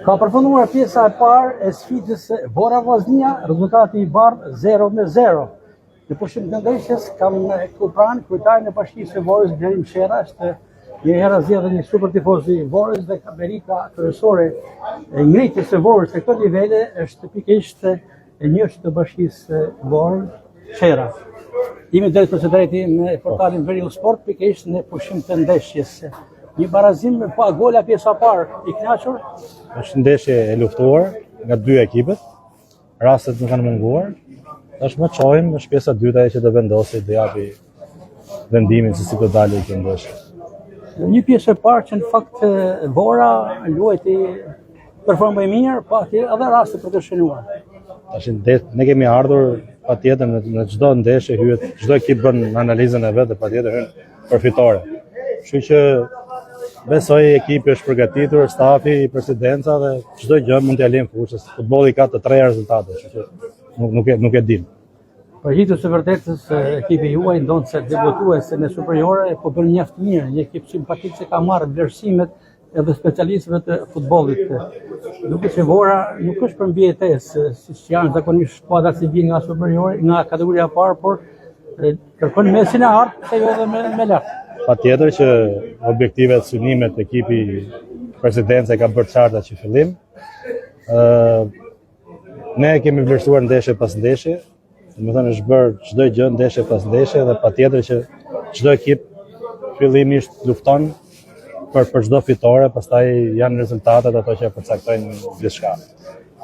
Ka përfunduar pjesa e parë e sfidës Vora Vllaznia, rezultati i bardhë 0-0. Në pushim të ndeshjes kam këtu pranë kryetarin e Bashkisë së Vorës Blerim Shera, është njëherazi edhe një super tifoz i Vorës dhe merita kryesore e ngritjes së Vorës në këto nivele është pikërisht e njëshit të Bashkisë Vorë Shera. Jemi drejt për së drejti me portalin Veriu Sport, pikërisht në pushim të ndeshjes. Një barazim pa gola pjesa e parë, i kënaqur? Është ndeshje e luftuar nga dy ekipet. Rastet nuk kanë munguar. Tashmë shohim është pjesa e dytë ajo që do vendosi do japi vendimin se si do dalë kjo ndeshje. Një pjesë e parë që në fakt Vora luajti performoi mirë, pati edhe raste për të shënuar. Tash ne kemi ardhur patjetër në, në çdo ndeshje hyhet, çdo ekip bën analizën e vet dhe patjetër hyn për fitore. Kështu që besoj ekipi është përgatitur, stafi, presidenca dhe çdo gjë mund t'ia lëmë fushës. Futbolli ka të treja rezultate, kështu që nuk nuk e nuk e dim. Për hir të së vërtetës, ekipi juaj ndonëse debutuese në superiore, po bën mjaft mirë, një ekip simpatik që ka marrë vlerësimet edhe specialistëve të futbollit. Duket se Vora nuk është për mbijetesë, siç janë zakonisht skuadrat që vijnë nga superiore, nga kategoria e parë, por kërkon mesin e artë, pse jo edhe me, me lart. Patjetër që objektivet, synimet, ekipi, presidenca i ka bërë qarta që fillim. Ë ne kemi vlerësuar ndeshje pas ndeshje, Domethënë është bërë çdo gjë ndeshje pas ndeshje dhe patjetër që çdo ekip fillimisht lufton për për çdo fitore, pastaj janë rezultatet ato që e përcaktojnë gjithçka.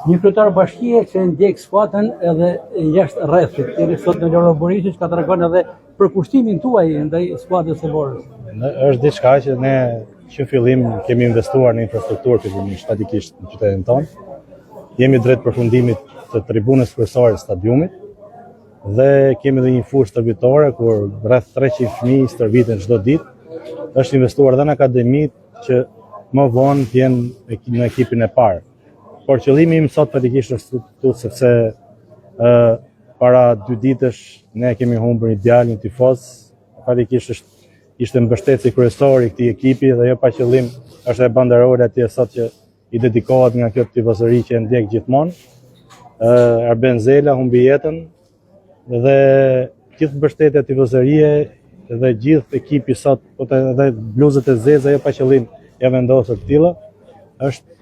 Një kryetar bashkie që ndjek skuadrën edhe jashtë rrethit, jeni sot në Loro Boriçi, që ka tregon edhe përkushtimin tuaj ndaj skuadrës së Vorës. Është diçka që ne që fillim kemi investuar në infrastrukturë fillimisht statikisht në qytetin tonë. Jemi drejt përfundimit të tribunës kryesore të stadiumit dhe kemi edhe një fushë stërvitore kur rreth 300 fëmijë stërviten çdo ditë. Është investuar edhe në akademi që më vonë të jenë në ekipin e parë. Por qëllimi im sot faktikisht është këtu sepse ë para dy ditësh ne kemi humbur një djalë, një tifoz, faktikisht është ishte mbështetësi kryesor i këtij ekipi dhe jo pa qëllim është e banderola atje sot që i dedikohet nga kjo tifozëri që e ndjek gjithmonë. Ë Arben Zela humbi jetën dhe gjithë mbështetja tifozërie dhe gjithë ekipi sot, po të edhe bluzët e zeza jo pa qëllim janë vendosur të tilla, është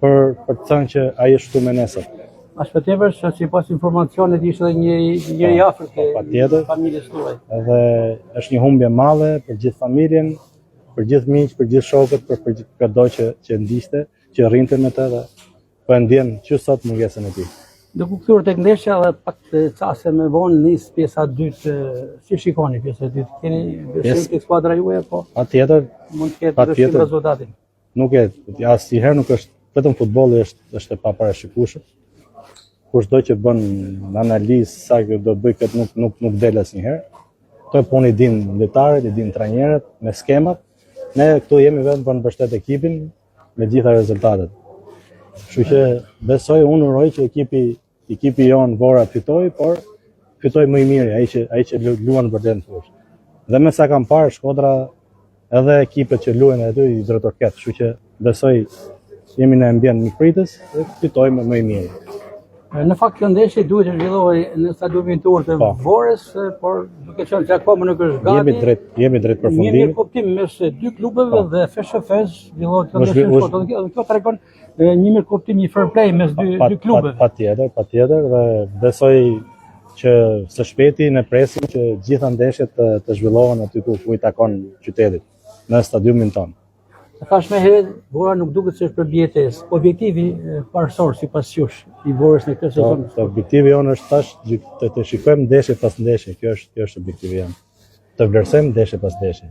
për për të thënë që ai është këtu me ne sot. Aq më tepër se sipas informacionit ishte edhe një një i afërt po, i familjes tuaj. Edhe është një humbje e madhe për gjithë familjen, për gjithë miqtë, për gjithë shokët, për për këdo që që ndiqte, që rrinte me të dhe po e ndjen që sot mungesën e tij. Duke u kthyer tek ndeshja dhe pak të çaste më vonë nis pjesa e dytë, si shikoni pjesa e dytë? Keni besim tek skuadra juaj apo? Patjetër, mund të ketë ndryshim rezultati. Nuk e asnjëherë nuk është vetëm futbolli është është e paparashikueshëm. Kushdo që bën analizë sa do bëj këtë nuk nuk nuk del asnjëherë. Këto punë i din lojtarët, i din trajnerët me skemat. Ne këtu jemi vetëm për të mbështet ekipin me gjitha rezultatet. Kështu që besoj unë uroj që ekipi ekipi jonë Vora të fitojë, por fitojë më i miri, ai që ai që luan vërtet në fushë. Dhe me sa kam parë Shkodra edhe ekipet që luajnë aty i drejtorket, kështu që besoj jemi në ambient mikpritës dhe fitojmë më i miri. Në fakt kjo ndeshje duhet të zhvillohej në stadiumin tur të po. Vorës, por duke qenë se akoma nuk është gati. Jemi drejt, jemi drejt përfundimit. Një mirëkuptim mes dy klubeve po. dhe FSHF-s zhvillohet kjo ndeshje në Shkodër. Dhe kjo tregon një mirëkuptim, një fair play mes dy dy klubeve. Patjetër, patjetër dhe besoj që së shpejti ne presim që gjitha ndeshjet të, të zhvillohen aty ku ku i takon qytetit, në stadiumin tonë. E thashë më herët, Vora nuk duket se është për mbijetesë. Objektivi parësor sipas jush i Vorës në këtë sezon. Po, objektivi jonë është tash të, të shikojmë ndeshje pas ndeshje. Kjo është kjo është objektivi jonë. Të vlerësojmë ndeshje pas ndeshje.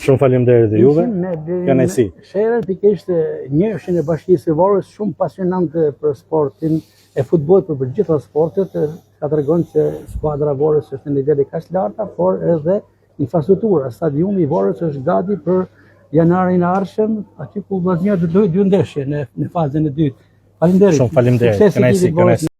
Shumë faleminderit dhe juve. Kënaqësi. Sherën pikërisht njëshin e bashkisë së Vorës shumë pasionant për sportin e futbollit, por për gjitha sportet, ka tregon se skuadra e Vorës është në nivele kaq të larta, por edhe Infrastruktura, stadiumi i Vorës është gati për janarin e ardhshëm, aty ku Vllaznia do të luajë dy ndeshje në në fazën e dytë. Faleminderit. Shumë faleminderit. Kënaqësi, kënaqësi.